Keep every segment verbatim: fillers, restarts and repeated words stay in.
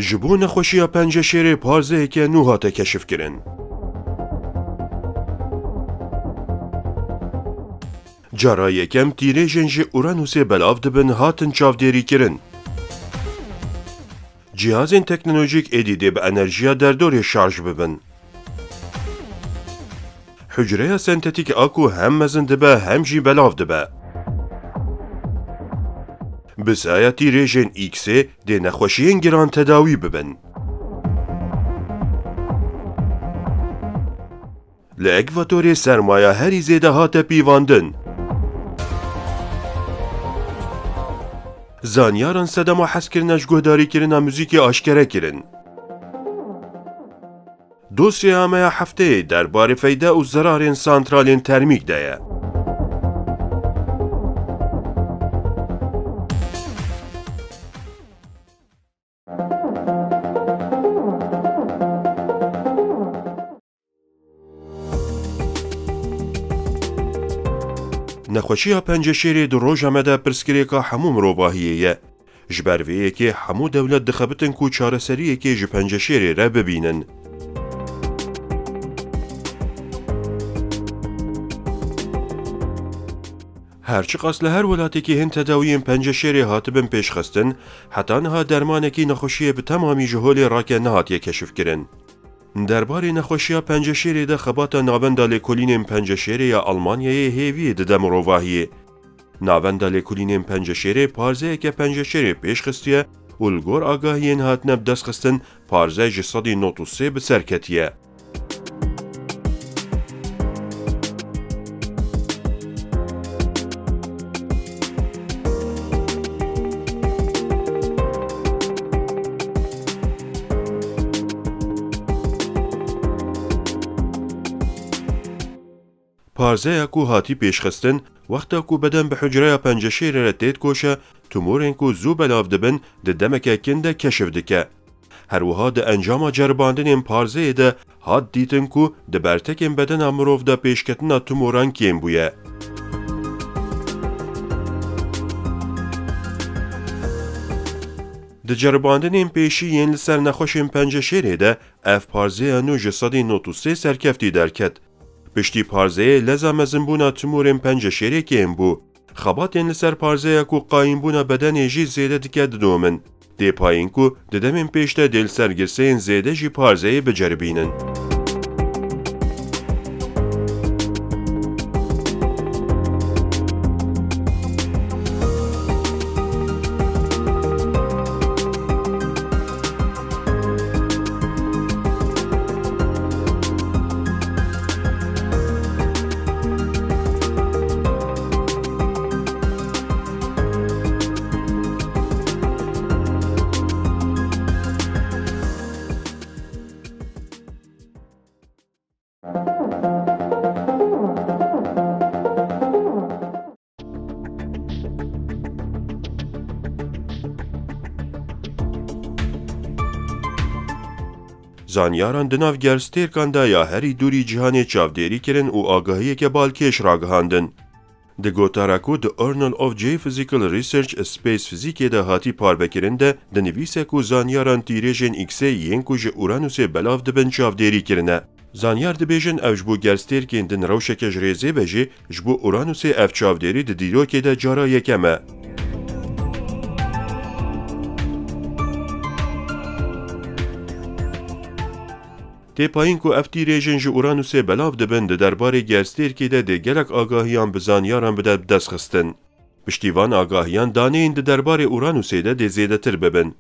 Ji bo nexweşiya penceşêrê parzeyeke nû hate keşifkirin. Cara yekem tîrêjên ji Uranusê belav dibin hatin çavdêrîkirin. Cihazên teknolojîk êdî dê bi enerjiya derdorê şarj bibin. Hucreya sentetîk a ku hem mezin dibe hem jî belav dibe. Bi saya tîrêjên X-ê dê nexweşiyên giran tedawî bibin. Li ekvatorê sermaya herî zêde hate pîvandin. Zanyaran sedema hezkirina ji guhdarîkirina muzîkê aşkere kirin. Dosyeya me ya hefteyê derbarê feyde û zerarên santralên termîk de ye. Nexweşiya penceşêrê di roja me de pirsgirêka hemû mirovahiyê ye. Ji ber vê yekê hemû dewlet dixebitin ku çareseriyekê ji penceşêrê re bibînin. Her çiqas li her welatekî hin tedawiyên penceşêrê hatibin pêşxistin, heta niha dermanekî nexweşiyê bi temamî ji holê rake nehatiye keşifkirin. Derbarê nexweşiya penceşêrê de xebata Navenda Lêkolînên Penceşêrê ya Almanyayê hêviyê dide mirovahiyê. Navenda Lêkolînên Penceşêrê parzeyeke penceşêrê pêş xistiye û li gor agahiyên hatine bi dest xistin, parze ji sedî nod û sê bi ser ketiye. Parzeya ku hatî pêşxistin, wexta ku beden bi hucreya penceşêrê re tê dikoşe, tumorên ku zû belav dibin, di demeke kin de keşif dike. Her wiha di encama ceribandinên parzeyê de hat dîtin ku di bertekên bedena mirov de pêşketina tumoran kêm bûye. Di ceribandinên pêşî yên li ser nexweşên penceşêrê de ev parzeya nû ji sedî nod û sê serkeftî derket. Piştî parzeyê leza mezinbûna tumorên penceşêrê kêm bû. Xebatên li ser parzeya ku qayîmbûna bedenê jî zêde dike didomin. Tê payîn ku di demên pêş de dê li ser girseyên zêde jî parzeyê biceribînin. Zanyaran di nav gerstêrkan de ya herî dûrî cîhanê çavdêrî kirin û agahiyeke balkêş ragihandin. Di gotara ku The Journal of Geophysical Research Space Fizîkê de hatî parvekirin de dinivîse ku zanyaran tîrêjên X-ê yên ku ji Uranusê belav dibin çavdêrî kirine. Zanyar dibêjin ev ji bo gerstêrkên din rewşeke ji rêzê be jî, ji bo Uranusê ev çavdêrî di dîrokê de cara yekem e. Tê payîn ku ev tîrêjên ji Uranusê belav dibin, di derbarê gerstêrkê de dê gelek agahiyan bi zanyaran bide bi dest xistin. Piştî van agahiyan daneyên di derbarê Uranusê de dê zêdetir bibin.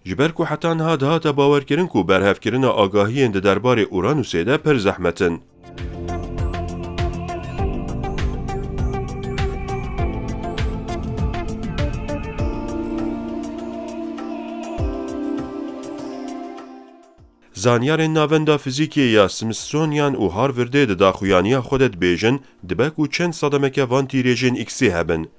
Ji ber ku heta niha dihate bawerkirin ku berhevkirina agahiyên di derbarê Uranusê de pir zehmet in. Zanyarên Navenda Fizîkê ya Smithsonian û Harvardê di daxuyaniya xwe de dibêjin, dibe ku çend sedemeke van tîrêjên X-ê hebin.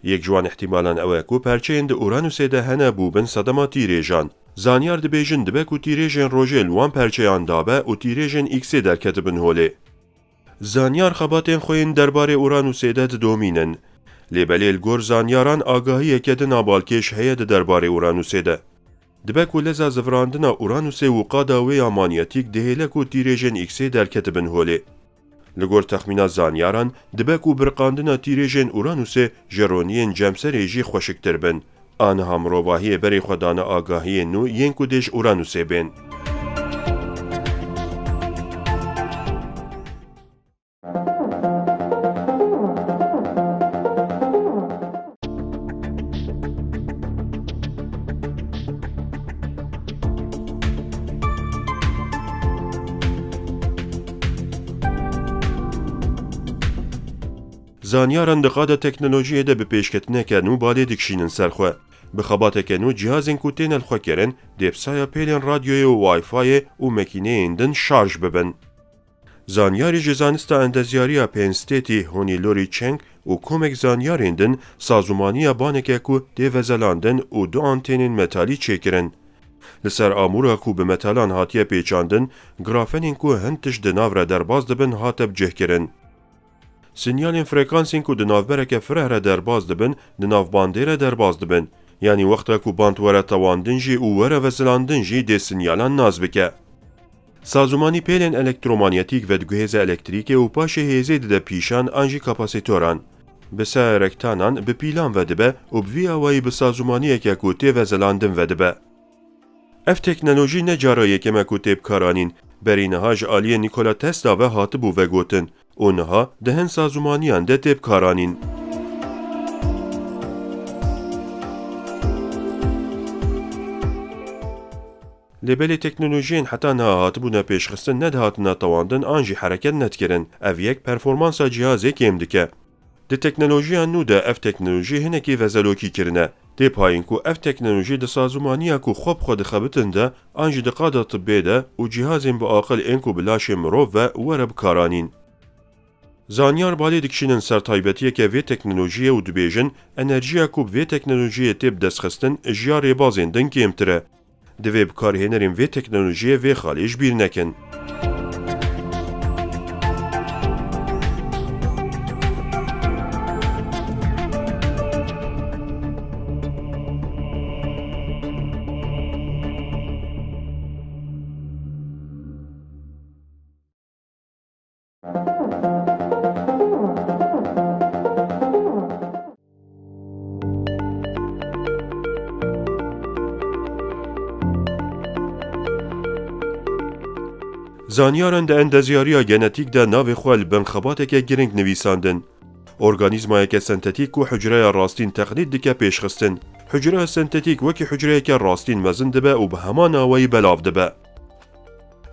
Yek ji wan îhtîmalan ew e ku perçeyên di Uranusê de hene bûbin sedema tîrêjan. Zanyar dibêjin dibe ku tîrêjên rojê li wan perçeyan dabe û tîrêjên X-ê derketibin holê. Zanyar xebatên xwe yên derbarê Uranusê de didomînin. Lê belê li gor zanyaran agahiyeke din a balkêş heye di derbarê Uranusê de. Dibe ku leza zivirandina Uranusê û qada wê ya manyetîk dihêle ku tîrêjên X-ê derketibin holê. Li gor texmîna zanyaran, dibe ku biriqandina tîrêjên Uranusê ji roniyên cemserê jî xweşiktir bin. Aniha mirovahiyê berê xwe dane agahiyên nû yên ku dê ji Uranusê bên. Zanyaran di qada teknolojiyê de bi pêşketineke nû balê dikişînin ser xwe. Bi xebateke nû cihazên ku têne lixwekirin, dê bi saya pêlên radyoyê û Wi-Fi-yê û mekîneyên din şarj bibin. Zanyarê ji Zanista Endezyariya Penn State'î Honilori Cheng û komek zanyarên din sazûmaniya baneke ku tê vezelandin û du antênên metalî çêkirin. Li ser amûra ku bi metalan hatiye pêçandin, grafenên ku hin tişt di nav re derbas dibin hate bicihkirin. Sinyalên frekansên ku di navbereke fireh re derbas dibin, di nav bandê re derbas dibin. Yanî wexta ku band were tewandin jî û were vezilandin jî dê sinyalan nas bike. Sazûmanî pêlên elektromanyetîk vediguhêze elektrîkê û paşê hêzê dide pîşan an jî kapasîtoran. Bi saya rektanan bi pîlan vedibe û bi vî awayî bi sazûmaniyeke ku tê vezilandin vedibe. Ev teknolojî ne cara yekem e ku tê bikaranîn. Berî niha ji aliyê Nikola Tesla ve hatibû vegotin û niha di hin sazûmaniyan de tê bikaranîn. Lê belê teknolojiyên heta niha hatibûne pêşxistin nedihatine tewandin an jî hereket nedikirin. Ev yek performansa cihazê kêm dike. Di teknolojiya nû de ev teknolojî hinekî vezelokî kirine. Tê payîn ku ev teknolojî di sazûmaniya ku xwe bi xwe dixebitin de an jî di qada tibbê de û cihazên bi aqil ên ku bi laşê mirov ve were bikaranîn. Zanyar balê dikişînin ser taybetiyeke vê teknolojiyê û dibêjin, enerjiya ku bi vê teknolojiyê tê bidestxistin ji ya rêbazên din kêmtir e. Divê bikarhênerên vê teknolojiyê vê xalê ji bîr nekin. Zanyaran di endezyariya genetîk de navê xwe li bin xebateke giring nivîsandin. Organîzmayeke sentetîk ku hucreya rastîn teqlîd dike pêşxistin. Hucreya sentetîk wekî hucreyeke rastîn mezin dibe û bi heman awayî belav dibe.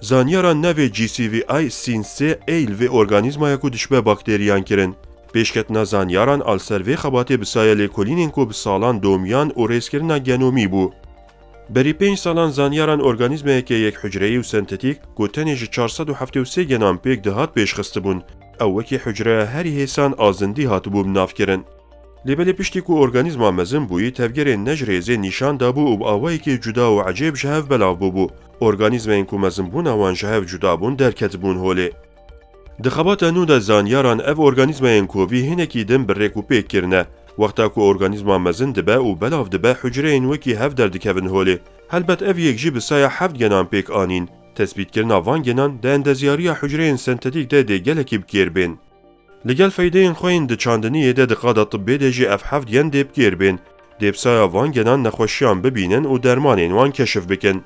Zanyaran navê G C V I sîn sê ê li vê organîzmaya ku dişibe bakteriyan kirin. Pêşketina zanyaran a li ser vê xebatê bi saya lêkolînên ku bi salan domiyan û rêzkirina genomî bû. Berî pênc salan zanyaran organîzmayeke yek hucreyî û sentetîk ku tenê ji çar sed û heftê û sê genan pêk dihat pêşxistibûn. Ew wekî hucreya herî hêsan a zindî hatibû binavkirin. Lê belê piştî ku organîzma mezin bûyî, tevgerên ne ji rêzê nîşan dabû û bi awayekî cuda û ecêb ji hev belav bûbû. Organîzmayên ku mezinbûna wan ji hev cuda bûn derketibûn holê. Di xebata nû de zanyaran ev organîzmayên kovî hinekî din bi rêk û pêk kirine. Wexta ku organîzma mezin dibe û belav dibe, hucreyên wekî hev derdikevin holê. Helbet ev yek jî bi saya heft genan pêk anîn. Tespîtkirina van genan di endezyariya hucreyên sentetîk de dê gelekî bi kêr bên. Li gel feydeyên xwe yên di çandiniyê de di qada tibbê de jî ev heft gen dê bi kêr bên. Dê bi saya van genan nexweşiyan bibînin û dermanên wan keşif bikin.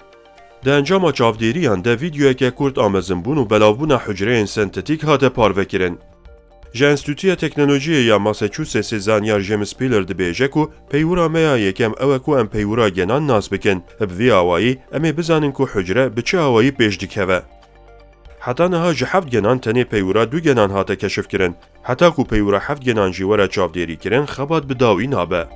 Di encama çavdêriyan de vîdeoyeke kurt a mezinbûn û belavbûna hucreyên sentetîk hate parvekirin. Ji Enstîtuya Teknolojiyê ya Massachusettsê zanyar James Piller dibêje ku peywira me ya yekem ew e ku em peywira genan nas bikin. Bi vî awayî em ê bizanin ku hucre bi çi awayî pêş dikeve. Heta niha ji heft genan tenê peywira du genan hate keşifkirin. Heta ku peywira heft genan jî were çavdêrîkirin, xebat bi dawî nabe.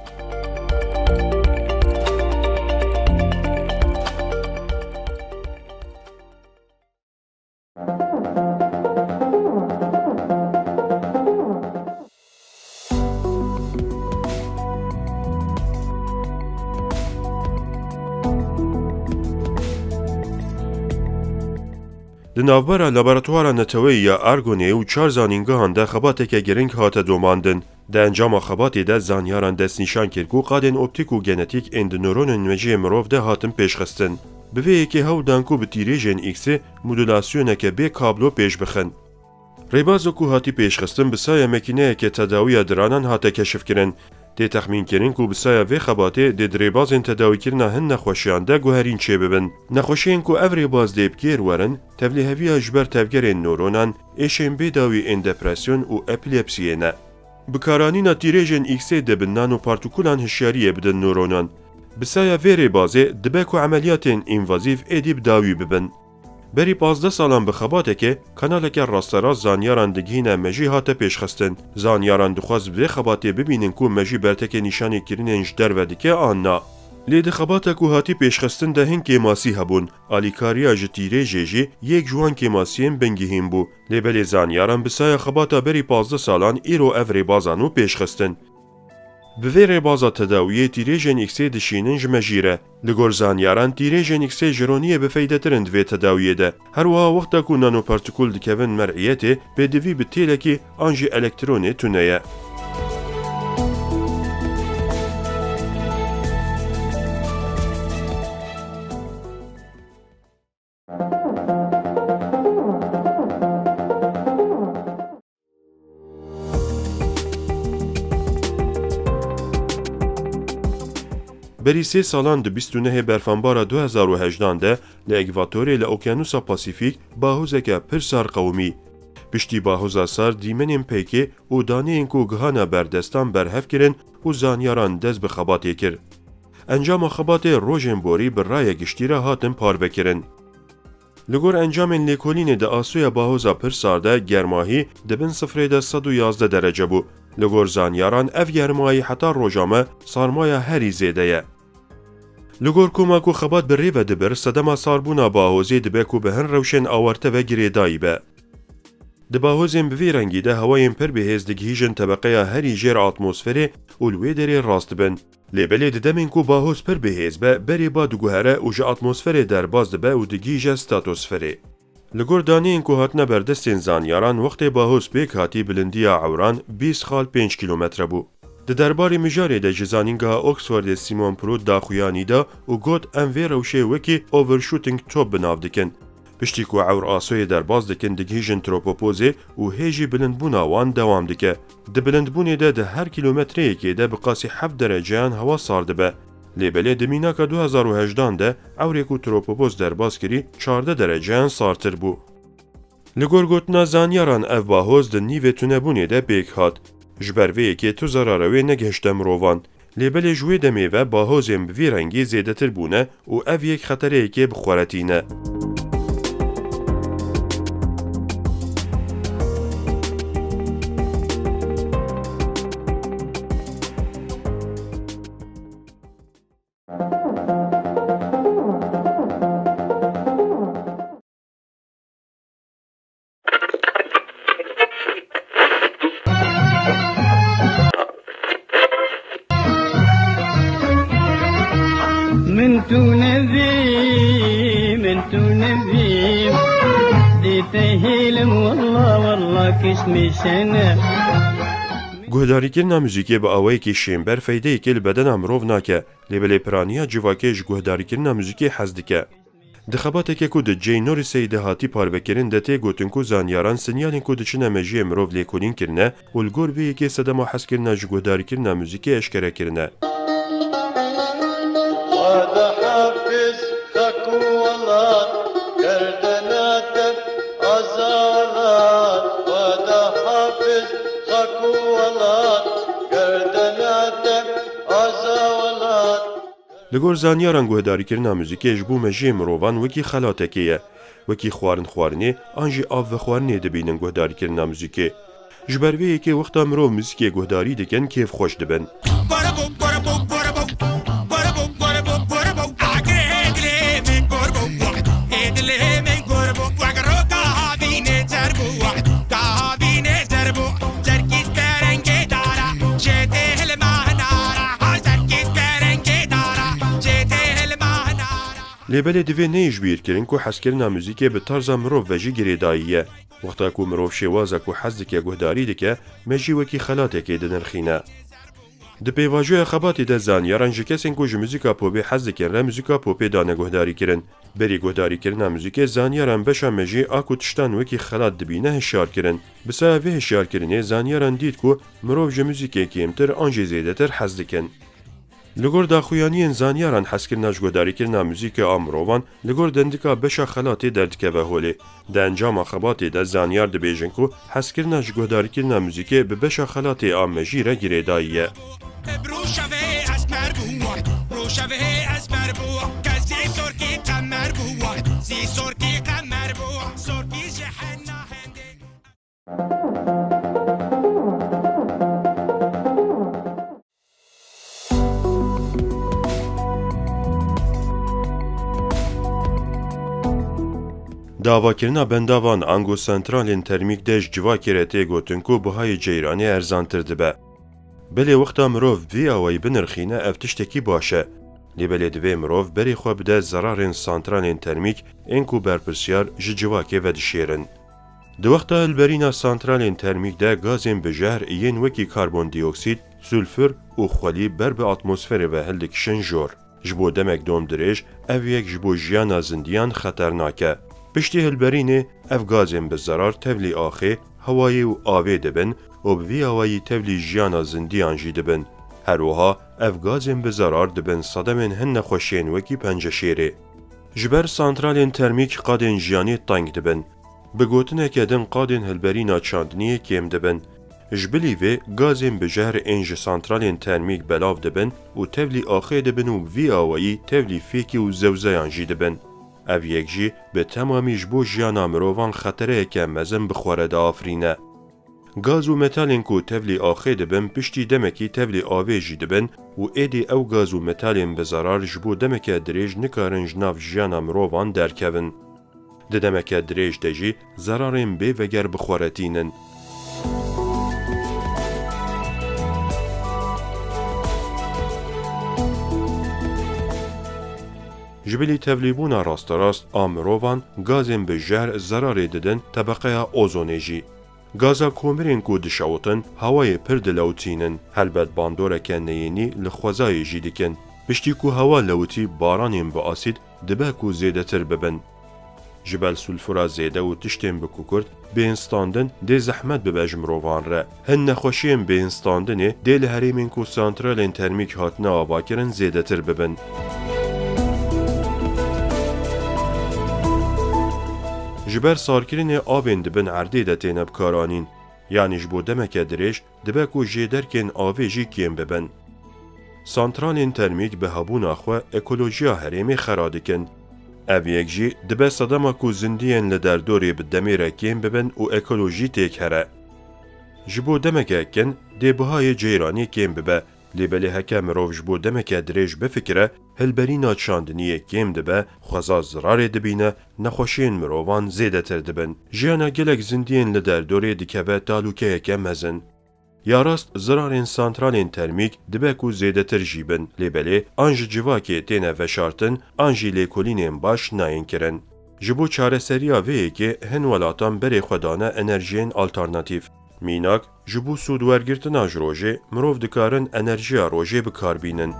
Di navbera Laboratwara Neteweyî ya Argonê û çar zanîngehan de xebateke giring hate domandin. Di encama xebatê de zanyaran destnîşan kir ku qadên optîk û genetîk ên di nûronên mejiyê mirov de hatin pêşxistin. Bi vê yekê hewl dan ku bi tîrêjên X-ê modulasyoneke bê kablo pêş bixin. Rêbaza ku hatî pêşxistin bi saya makîneyeke tedawiya diranan hate keşifkirin. Tê texmînkirin ku bi saya vê xebatê dê di rêbazên tedawîkirina hin nexweşiyan de guherîn çêbibin. Nexweşiyên ku ev rêbaz dê bi kêr werin, tevlîheviya ji ber tevgerên nûronan, êşên bêdawî ên depresyon û epilepsiyê ne. Bi karanîna tîrêjên X-ê dê bi nanopartikulan hişyariyê bidin nûronan. Bi saya vê rêbazê dibe ku emeliyatên învazîv êdî bi dawî bibin. Berî pazdeh salan bi xebateke, kanaleke rasterast zanyaran digihîne mejî hate pêşxistin. Zanyaran dixwest bi vê xebatê bibînin ku mejî bertekê nîşanî kirinên ji derve dike an na. Lê di xebata ku hatî pêşxistin de hin kêmasî hebûn. Alîkariya ji tîrêjê jî yek ji wan kêmasiyên bingihîn bû. Lê belê zanyaran bi saya xebata berî pazdeh salan îro ev rêbaza nû pêşxistin. Bi vê rêbaza tedawiyê tîrêjên X-ê dişînin ji mejî re. Li gor zanyaran tîrêjên X-ê ji roniyê bifeydetir in di vê tedawiyê de. Her wiha wexta ku nanopartikul dikevin mer'iyetê, pêdivî bi têlekî an jî elektronê tune ye. Berî sê salan di bîst û nehê berfanbara du hezar û hejdan de li Ekvatorê li Okyanusa Pasîfîk bahozeke pir sar qewimî. Piştî bahoza sar dîmenên peykê û daneyên ku gihana ber destan berhev kirin û zanyaran dest bi xebatê kir. Encama xebatê rojên borî bi raya giştî re hatin parvekirin. Li gor encamên lêkolînê di asoya bahoza pir sar de germahî di bin sifrê de sed û yazdeh derece bû. Li gor zanyaran ev germahî heta roja me sarmaya herî zêde ye. Li gor koma ku xebat bi rê ve dibir, sedema sarbûna bahozê dibe ku bi hin rewşên awarte ve girêdayî be. Di bahozên bi vî rengî de hewayên pir bihêz digihîjin tebeqeya herî jêr a atmosferê û li wê derê rast dibin. Lê belê di demên ku bahoz pir bihêz be, berê ba diguhere û ji atmosferê derbas dibe û digihîje stratosferê. Li gor daneyên ku hatine ber destên zanyaran, wextê bahoz pêk hatî bilindiya ewran bîst xal pênc kîlometre bû. Di derbarê mijarê de ji Zanîngeha Oxfordê Simon Prudd daxuyanî da û got, em vê rewşê wekî overshooting top bi nav dikin. Piştî ku ewr asoyê derbas dikin, digihîjin tropopozê û hê jî bilindbûna wan dewam dike. Di bilindbûnê de di her kîlometreyekê de bi qasî heft dereceyan hewa sar dibe. Lê belê di mînaka du hezar û hejdan de ewrê ku tropopoz derbas kirî çardeh dereceyan sartir bû. Li gor gotina zanyaran ev bahoz di nîvê tunebûnê de pêk hat. Ji ber vê yekê tu zerare wê negihişte mirovan. Lê belê ji wê demê ve bahozên bi vî rengî zêdetir bûne û ev yek xetereyekê bi xwe re tîne. Min tu nevî, min tu nevî, dê te hêlim, walla, walla, kişmîşene. Guhdarîkirina muzîkê bi awayekî şênber feydeyekê li bedena mirov nake, lê belê piraniya civakê ji guhdarîkirina muzîkê hez dike. Di xebateke ku di Jay Norrisê de hatî parvekirin de tê gotin ku zanyaran sinyalên ku diçine mejiyê mirov lêkolîn kirine û li gor vê yekê sedema hezkirina ji guhdarîkirina muzîkê eşkere kirine. Xweda hafiz xak û welat, gerdena te aza welat. Xweda hafiz xak û welat, gerdena te aza welat. Li gor zanyaran guhdarîkirina muzîkê ji bo mejiyê mirovan wekî xelatekê ye. Wekî xwarin xwarinê an jî av vexwarinê dibînin guhdarîkirina muzîkê. Ji ber vê yekê wexta mirov muzîkê guhdarî dikin kêfxweş dibin. Lê belê divê neyê ji bîr kirin ku hezkirina muzîkê bi tarza mirov ve jî girêdayî ye. Wexta ku mirov şêwaza ku hez dike guhdarî dike, mejî wekî xelatekê dinirxîne. Di pêvajoya xebatê de zanyaran ji kesên ku ji muzîka popê hez dikin re muzîka popê dane guhdarîkirin. Berî guhdarîkirina muzîkê zanyaran beşa mejî a ku tiştan wekî xelat dibîne hişyar kirin. Bi saya vê hişyarkirinê zanyaran dît ku mirov ji muzîkê kêmtir an jî zêdetir hez dikin. Li gor daxuyaniyên zanyaran hezkirina ji guhdarîkirina muzîkê a mirovan li gor dendika beşa xelatê derdikeve holê. Di encama xebatê de zanyar dibêjin ku hezkirina ji guhdarîkirina muzîkê bi beşa xelatê a mejî re girêdayî ye. Bi rûşevê esmer bû, rûşevê esmer bû, ke zî sorkî qemer bû, zî sorkî qemer bû, sorkî ji hena hende. Di avakirina bendavan ango santralên termîk de ji civakê re tê gotin ku bihayê ceyranê erzantir dibe. Belê wexta mirov vî awayî binirxîne ev tiştekî baş e. Lê belê divê mirov berê xwe bide zerarên santralên termîk ên ku berpirsiyar ji civakê vedişêrin. Di wexta hilberîna santralên termîk de gazên bi jehr yên wekî karbondioksîd, sulfur û xwelî ber bi atmosferê ve hildikişin jor. Ji bo demek dom dirêj, ev yek ji bo jiyana zindiyan xeternak e. Piştî hilberînê, ev gazên bi zerar tevlî axê, hewayê û avê dibin û bi vî awayî tevlî jiyana zindiyan jî dibin. Her wiha ev gazên bi zerar dibin sedemên hin nexweşiyên wekî penceşêrê. Ji ber santralên termîk qadên jiyanî teng dibin. Bi gotineke din qadên hilberîna çandiniyê kêm dibin. Ji bilî vê gazên bi jehr ên ji santralên termîk belav dibin û tevlî axê dibin û bi vî awayî tevlî fêkî û zewzeyan jî dibin. Ev yek jî bi temamî ji bo jiyana mirovan xetereyeke mezin bi xwe re diafirîne. Gaz û metalên ku tevlî axê dibin piştî demekî tevlî avê jî dibin û êdî ew gaz û metalên bi zerar ji bo demeke dirêj nikarin ji nav jiyana mirovan derkevin. Di demeke dirêj de jî zerarên bê veger bi xwe re tînin. Ji bilî tevlîbûna rasterast a mirovan, gazên bi jehr zerarê didin tebeqeya ozonê jî. Gaza komirên ku dişewitin, hewayê pir dilewtînin. Helbet bandoreke neyênî li xwezayê jî dikin. Piştî ku hewa lewitî, baranên bi asîd dibe ku zêdetir bibin. Ji ber sulfura zêde û tiştên bi kukurt, bêhn standin dê zehmet bibe ji mirovan re. Hin nexweşiyên bêhn standinê dê li herêmên ku santralên termîk hatine avakirin zêdetir bibin. Ji ber sarkirinê avên di bin erdê de têne bikaranîn. Yanî ji bo demeke dirêj dibe ku jêderkên avê jî kêm bibin. Santralên termîk bi hebûna xwe ekolojiya herêmê xera dikin. Ev yek jî dibe sedema ku zindiyên li derdorê bi demê re kêm bibin û ekolojî têk here. Ji bo demeke kin dê bihayê ceyranê kêm bibe, lê belê heke mirov ji bo demeke dirêj bifikire, hilberîna çandiniyê kêm dibe, xweza zirarê dibîne, nexweşiyên mirovan zêdetir dibin. Jiyana gelek zindiyên li derdorê dikeve talûkeyeke mezin. Ya rast, zirarên santralên termîk dibe ku zêdetir jî bin, lê belê an ji civakê têne veşartin, an jî lêkolînên baş nayên kirin. Ji bo çareseriya vê yekê hin welatan berê xwe dane enerjiyên alternatîf. Mînak, ji bo sûdwergirtina ji rojê, mirov dikarin enerjiya rojê bi kar bînin.